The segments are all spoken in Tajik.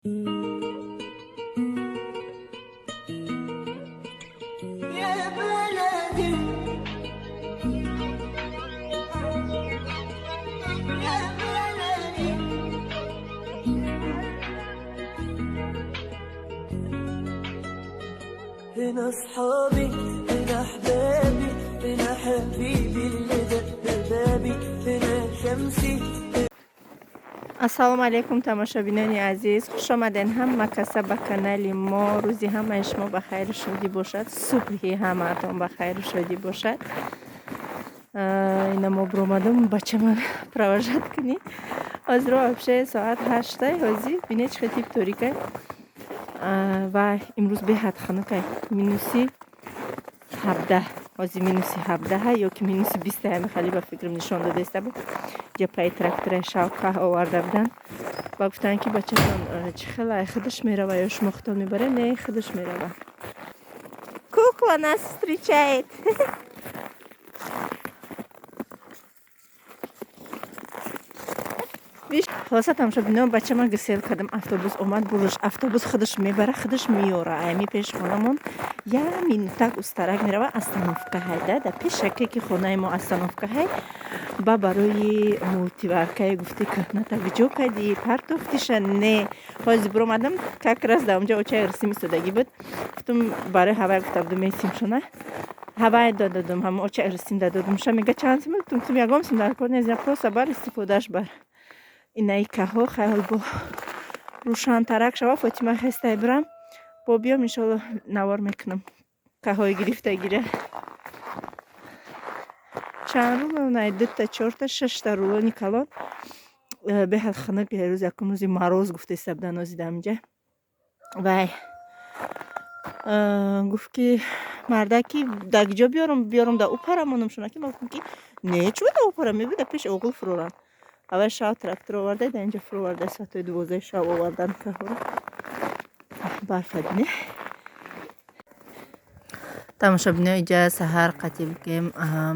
يا بلدي يا بلدي. هنا اصحابي، هنا احبابي، هنا حبيبي اللي دق بابي، هنا شمسي. Ассалому алайкум, тамошобинони азиз, хушомаден ҳама каса ба канали мо. Рӯзи ҳамаи шумо ба хайру шодӣ бошад, субҳи ҳамаатон ба хайру шодӣ бошад. Ина мо биромадам бачама провожать кунӣ. Ҳозиро вообще соат 8-ай. Ҳозир бинед, чӣ хел тип торикай ва имрӯз беҳад хунукай, -17. Ҳозир -17-ҳа ё ки -20-ай, ҳами хеле ба фикрам нишон додаиста буд. Ҷапаи трактора шавка оварда буданд ва гуфтанд, ки бачатон чӣ хелай, худаш мерава ё шумо худтон мебаред? Не, худаш мерава. Кукла нас встречает. Хулоса, тамошобино, бачама гусел кардам, автобус омад, бурш. Автобус худаш мебара, худаш меёра. Ами пеши хонамон як минутак устарак мерава, остановка ҳайда. Дар пешаке ки хонаи мо остановка ҳай. Ба барои мультиваркае гуфти, кӯҳната ҷо кардӣ, партофтиша? Не, ҳозир биромадам, как раз дар онҷо очаи рисим истодагӣ буд. Гуфтум, барои ҳавай гуфта будум, месимшона ҳавай додадум, ҳама очаи рисим дадодумша. Мега, чанд сим? Гуфтум, ягон сим дар кор нест, просто бар истифодааш бар. Инаи каҳо хаёл бо рӯшантарак шава. Фотима хестай, бирам бо биём, иншолло, навор мекунам каҳои гирифтагира. Чанд рулон? Дута, чорта, шашта рулони калон. Беҳад хунук рӯз, якум рӯзи мороз гуфтаиста будан ози даминҷа. Вай гуфт, ки мардаки дар ҷо биёрам, биёрам, да ӯ парамонам шуна, ки ман гуфтам, ки не, чӯ да ӯ пара меби, да пеши оғул фурорам. Аввал шав трактор оварда, дар инҷо фуроварда. Соатҳои 12 шав овардан каҳоро. Барфа бине, тамошобино. Иҷа саҳар қатӣ бигем,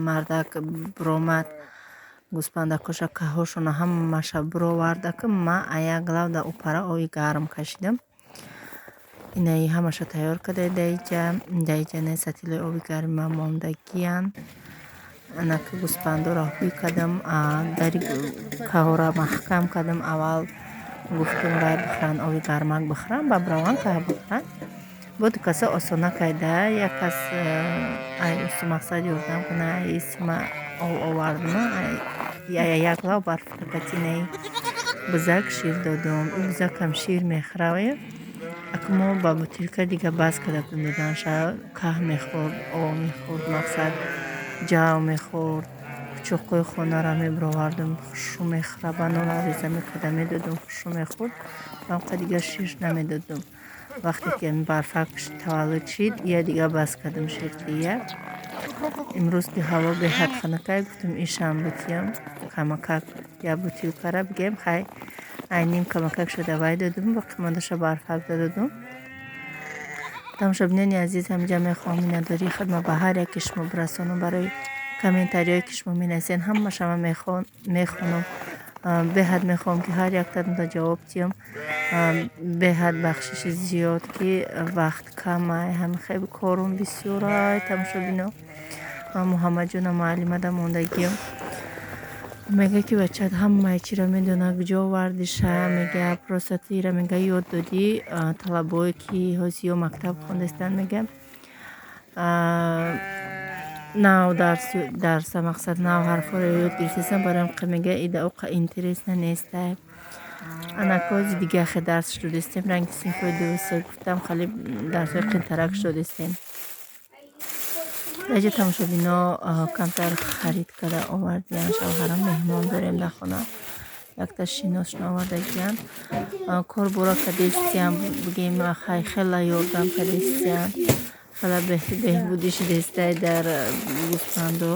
мардак биромад, гӯспандакоша, каҳошона ҳамаша бироварда, ки ма аяк лав да упара ови гарм кашидам. Инаи ҳамаша тайёр карда даиҷа. Даиҷа не, сатилои ови гарми ма мондагиян. Анаки гӯспандоро ҳуй кардам, дари каҳора маҳкам кардам. Аввал гуфтум, вай бихӯранд, ови гармак бихӯранд, ба бираванд, каҳ бихӯранд. Бо ду каса осона карда, як кас ай усу мақсад ёрдам куна, ай сима об овардума, як лав барф катинаи бузак шир додум. Ӯ бузакам шир мехӯра. Ака мо ба бутилка дига бас карда будем доданша. Каҳ мехӯрд, об мехӯрд, мақсад, ҷав мехӯрд. Пучоқҳои хонаро мебировардум, хушу мехӯра, банонро реза мекарда медодум, хушу мехӯрд. Ҳамқа дигар шир намедодум. Вақте ки ами барфак таваллуд шид, я дига бас кардам ширдия. Имрӯз ки ҳаво беҳад хунукай, гуфтум, ишам бутиям камакак, як бутилкара бигем. Хай, ай ним камакак шуда вай додум, боқимондаша барфак додум. Тамошобинони азиз, ҳаминҷа мехоҳам миннатдории худро ба ҳар яке шумо бирасонам барои комментариҳое, ки шумо менависед. Ҳамаша ман мехонам. Беҳад мехоҳам, ки ҳар яктатонро ҷавоб диҳам. Беҳад бахшиши зиёд, ки вақт камай, ҳами хеле корум бисёрай, тамошобино. Муҳаммадҷона муаллимада мондагиам. Мега, ки бачаат ҳамаи чиро медонад, куҷо овардиша? Мега, просто ту ира, мега, ёд додӣ. Талабое ки ҳозир ё мактаб хондаистанд, мега, нав дарс дарса, мақсад, нав ҳарфҳоро ёд гирифтаистанд, барои ҳам мега, ида оқа интересно нестай. Анакози дига хе дарс шудистем, ранги синфҳои дуву се гуфтам, хеле дарсҳои қинтарак шудистем. Даҷа, тамошобино, камтар харид карда овардиян шавҳарам. Меҳмон дорем дар хона, якта шиносшон овардагиян. Корбора кадестиям, бигем, хай, хела ёрдам кадестиян, хела беҳбудӣ шудестай дар гӯспандо.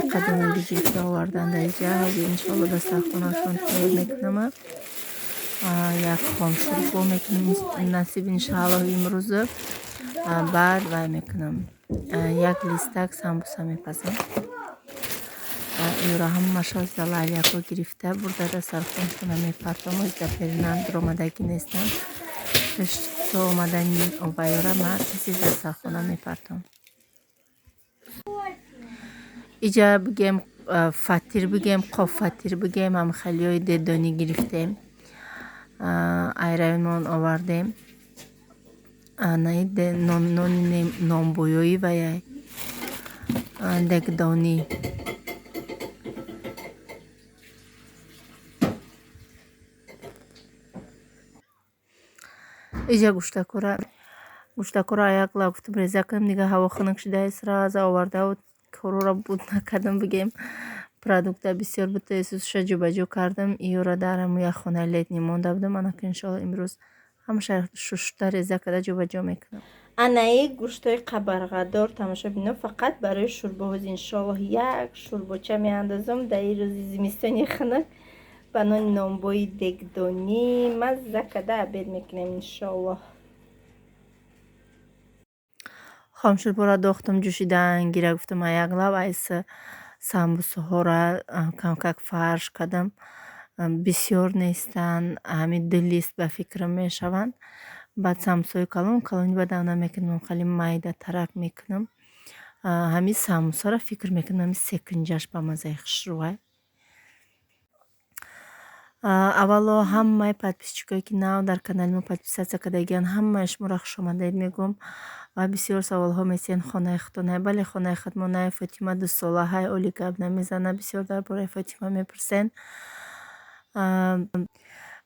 Иқадом гирифта овардан даиҷа. Ҳозир, иншоалло, дастархонашон тайёр мекунам, як хомшӯрбо мекунем, насиб, иншааллоҳ, имрӯз. Баъд вай мекунам, як листак самбуса мепазам. Иёра ҳамаашро лалияко гирифта бурда дар сархонашона мепартом. Дар перинам дуромадагӣ нестам. То омадани обаёра ман тез дар сархона мепартом. Иҷа бигем фатир бигем, қобфатир бигем, ҳам хелиҳои дедонӣ гирифтем. Айраймон овардем. Нони нонбоёӣ ва дегдонӣ. Иҷа гӯштакора аяк лаб гуфтам реза кунам, дига ҳаво хунук шуда сразу овардаву корора буд накардам бигем. Продукта бисёр буд, суша ҷобаҷо кардам. Иёра дар ҳамун як хонаи летний монда будам. Анака иншоалло имрӯз ҳамаша шушта реза карда ҷобаҷо мекунам. Анаи гӯштҳои қабарғадор тамошобино фақат барои шӯрбоҳоз иншоаллоҳ як шӯрбоча меандозам дар ин рӯзи зимистони хунук ба нони нонбои дегдонӣ мазза карда обед мекунем иншоаллоҳ. Хомшӯрборо дохтам ҷӯшидан гира гуфтам аяк лаб айс самбусаҳоро камкак фарш кардам. Бисёр нестанд, ҳамин ду лист ба фикрам мешаванд. Баъд самбусаҳои калон калони баъдам намекунам, хеле майда тарак мекунам. Ҳамин самбусаро фикр мекунам, ҳамин секинҷаш ба маззаи хушрӯай. Аввало ҳамаи подписчикое ки нав дар канали мо подписаться кардагианд, ҳамаи шуморо хушомадед мегӯям. Ва бисёр саволҳо месиҳанд хонаи худтон. Бале, хонаи худмон най, Фотима дусола ҳай, оли гап намезана, бисёр дар бораи Фотима мепурсен.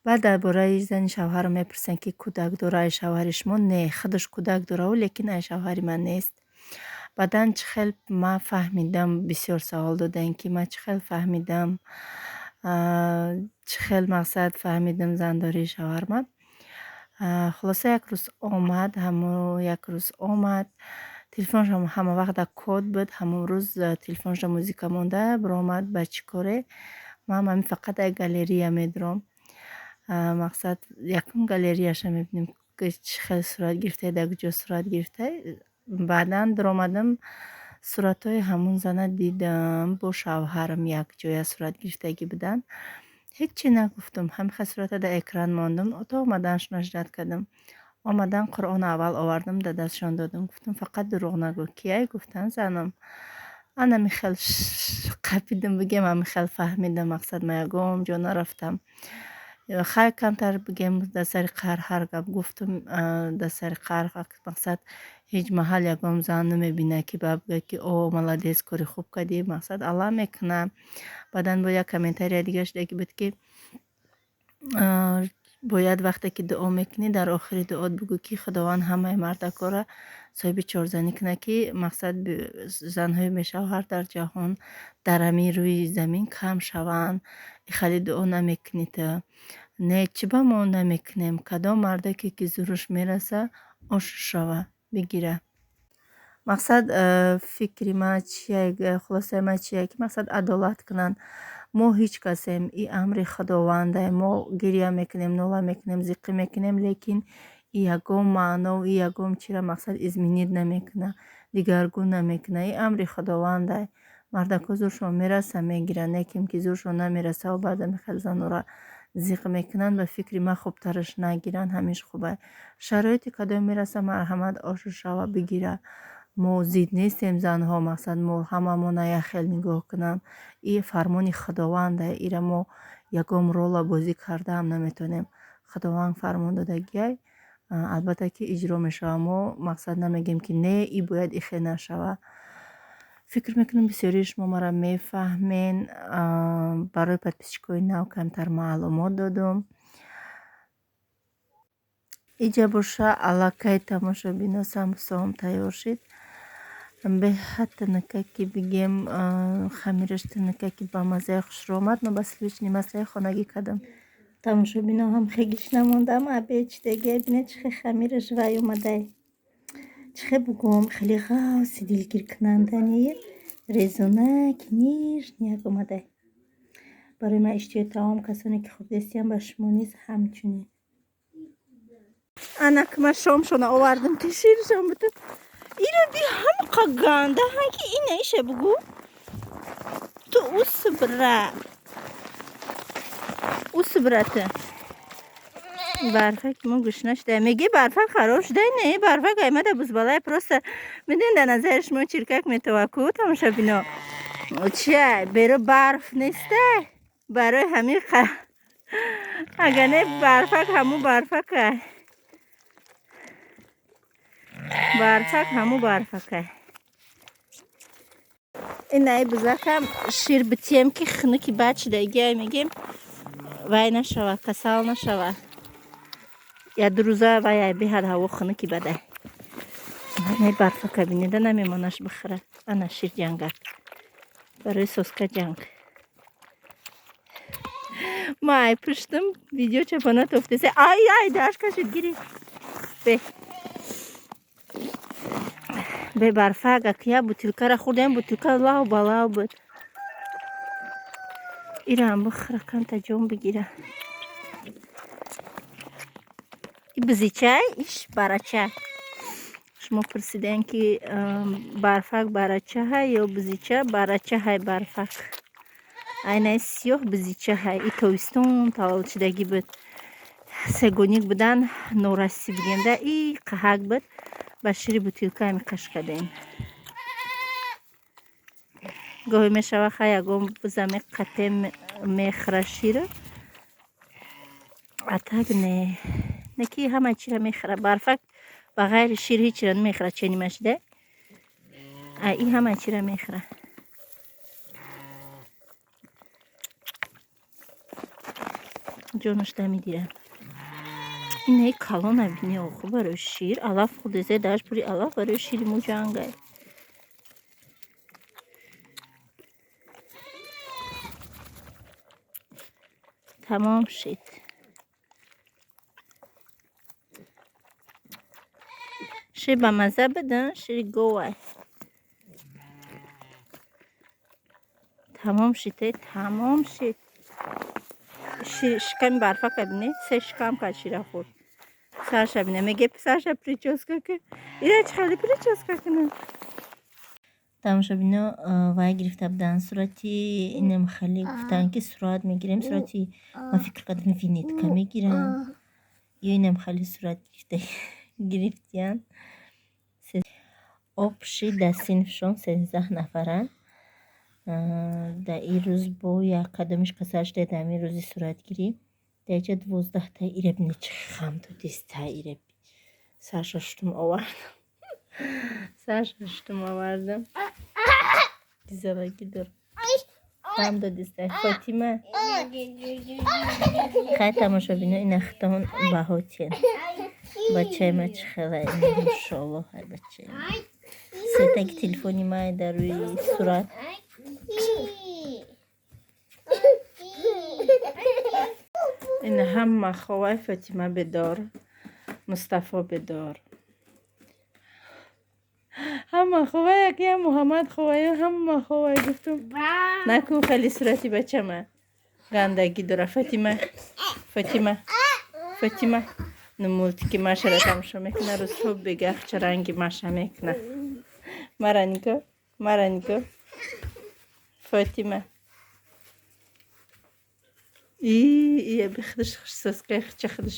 Баъд дар бораи зани шавҳарам мепурсанд, ки кӯдак дора ай шавҳари шумо? Не, худаш кӯдак дораву, лекин ай шавҳари ман нест. Баъдан чӣ хел ман фаҳмидам, бисёр савол доданд, ки ман чӣ хел фаҳмидам, чӣ хел мақсад фаҳмидам зандории шавҳарма. Хулоса як рӯз омад, ҳамо як рӯз омад, телефонашам ҳама вақт дар код буд, ҳамон рӯз телефонашро музика монда, биромад ба чӣ коре. Ман ҳамин фақат як галерея медурам. Мақсад якум галереяша мебинем, ки чӣ хел сурат гирифта, дар куҷо сурат гирифта. Баъдан дуромадам, суратҳои ҳамон зана дидам, бо шавҳарам якҷоя сурат гирифтагӣ буданд. Ҳеҷ нагуфтам, ҳамин хел сурата дар экран мондам, то омаданашонро ждать кардам. Омадан Қуръонро аввал овардам, дар дастшон додам. Гуфтам фақат дурӯғ нагӯ. Кияй? Гуфтанд занам. Ана хел қапидам бигем, ҳамин хел фаҳмидам, мақсад ман ягон ҷо нарафтам. Хай камтар бигем дар сари қаҳр ҳар гап гуфтам, дар сари қаҳр мақсад ҳеҷ маҳал ягон зан намебинад, ки ба бигӯяд, ки о молодец, кори хуб кардӣ, мақсад алла мекунад. Баъдан бо як комментария дига шуда буд, ки бояд вақте ки дуо мекунӣ, дар охири дуот бигӯ, ки Худованд ҳамаи мардакҳоро соҳиби чорзанӣ кунад, ки мақсад занҳои бешавҳар дар ҷаҳон дар ҳамин рӯи замин кам шаванд. Хеле дуо намекунӣ ту. Не, чӣ ба мо намекунем? Кадом мардаке ки зураш мераса, ошу шава, бигира. Мақсад фикри ман чия, хулосаи ман чия, ки мақсад адолат кунанд. Мо ҳеҷ касем, и амри Худованда. Мо гиря мекунем, нола мекунем, зиққӣ мекунем, лекин и ягон маъно, и ягон чиро мақсад изменить намекунад, дигаргун намекунад. И амри Худованда. Мардакҳо зуршон мераса, мегиранд, лекин ки зуршон намераса, баъдан хел занора зиқ мекунанд. Ба фикри ман хубтараш нагиранд, ҳамиш хуба. Шароити кадом мераса, марҳамат, ошу шава, бигира. Мо зид нестем занҳо, мақсад мо ҳамамона як хел нигоҳ кунанд. И фармони Худованда, ира мо ягон рола бозӣ кардаам наметавонем. Худованд фармон додагиай, албатта ки иҷро мешавад. Мо мақсад намегӯем, ки не, и бояд ихе нашава. Фикр мекунам бисёрии шумо маро мефаҳмен. Барои подписчикои нав камтар маълумот додум. Иҷа боша аллакай тамошобино самбусаҳом тайёр шид. Беҳад тинакаки бигем, хамираш тинакаки ба маззаи хушрӯ омад. Ман ба сливочный маслаи хонагӣ кардам. Тамошобино ҳам хегиш намондам, обед шидагия. Бинед, чӣ хел хамираш вай омадай. Чӣ хел бугӯм, хеле ғафси дилгиркунандани резонаки нежный як омадай. Барои ман иштиҳои таом, касоне ки хӯрдестиям, ба шумо низ ҳамчунин. Анак ман шомшона овардам, ки ширшон бутам. Иро би ҳамақа ганда ҳан, ки ина иша бугӯ. Ту усбра, усбра ту. Барфак мо гушна шуда. Меги барфак хароб шуда? Не, барфак аймада бузбалай. Просто медонед, дар назари шумо чиркак метова ку, тамошобино. Чия, беро барф неста, барои ҳамин. Агар не, барфак ҳаму барфака, барфак ҳаму барфака. Инаи бузакам шир битием, ки хунуки бад шидагиай, мегем, вай нашава, касал нашава. Як рӯза вай беҳад ҳаво хунуки бадай. Не, барфака бинеда, намемонаш бихӯра. Ана шир ҷангак, барои соска ҷанг. Ма ай пуштам видео чапона тофтесе. Ай, ай, даш кашид, гири. Бе бе, барфак ак як бутилкара хӯрдем, бутилка лав ба лав буд. Ираам бихӯра, камта ҷон бигира. И бизичай, иш барача. Шумо пурсидем, ки барфак барачаҳай ё бизича. Барачаҳай барфак. Айнаи сиёҳ бизичаҳай. И тобистон таваллудшудагӣ буд, сегоник будан, норасӣ бигем да, и қаҳак буд, ба шири бутилка ҳами қаш кардем. Гоҳе мешава, ха, ягон биза меқатем, мехӯра шира, а так не. Не ки ҳама чира мехӯра барфак, ба ғайри шир ҳечира намехӯра. Ченимашида, а и ҳама чира мехӯра. Ҷонаш дамидира. Инаи калона бини, оху, барои шир алаф хӯрдезе, даш пури алаф, барои шири мо ҷангай. Тамом шид. Шир ба мазза будан, шири говай. Тамом шид, тамом шид. Шиками барфака бине, се шикам кард, шира хӯрд. Сарша бине, меге сарша прическа ки. Ира чӣ хеле прическа кунам? Тамошобино, вай гирифта буданд сурати инам, хеле гуфтанд, ки сурат мегирем. Сурати ман фикр кардам, винетка мегирам ё инам хеле сурат гирифта гирифтиянд. Общий дар синфшон 13 нафаранд. Дар ин рӯз бо як кадомиш касал шуда, дар ҳамин рӯзи суратгирӣ дар инҷа 12-та. Ира бине, чӣ хам додиста. Ира сарша шутум овардам, сарша шутум овардам. Дизалаги дор, хам додиста. Фотима, хай, тамошобино, ина хитон баҳотиен. Бачаи ма чӣ хела, машоалло, ҳай бачаи ма. Сетаги телефони май дар рӯи сурат. Ина ҳама ховай. Фотима бедор, Мустафо бедор, ҳама ховай. Якия Муҳаммад ховай, ҳама ховай. Гуфтум, накун хеле сурати бачама гандагӣ дора. Фотима, Фотима, Фотима, ну мультики Машара тамошо мекуна. Рӯзҳо бегахча ранги Маша мекуна. Мара нигоҳ, мара нигоҳ, Фотима. И бихудаш хушсоска, хча худаш.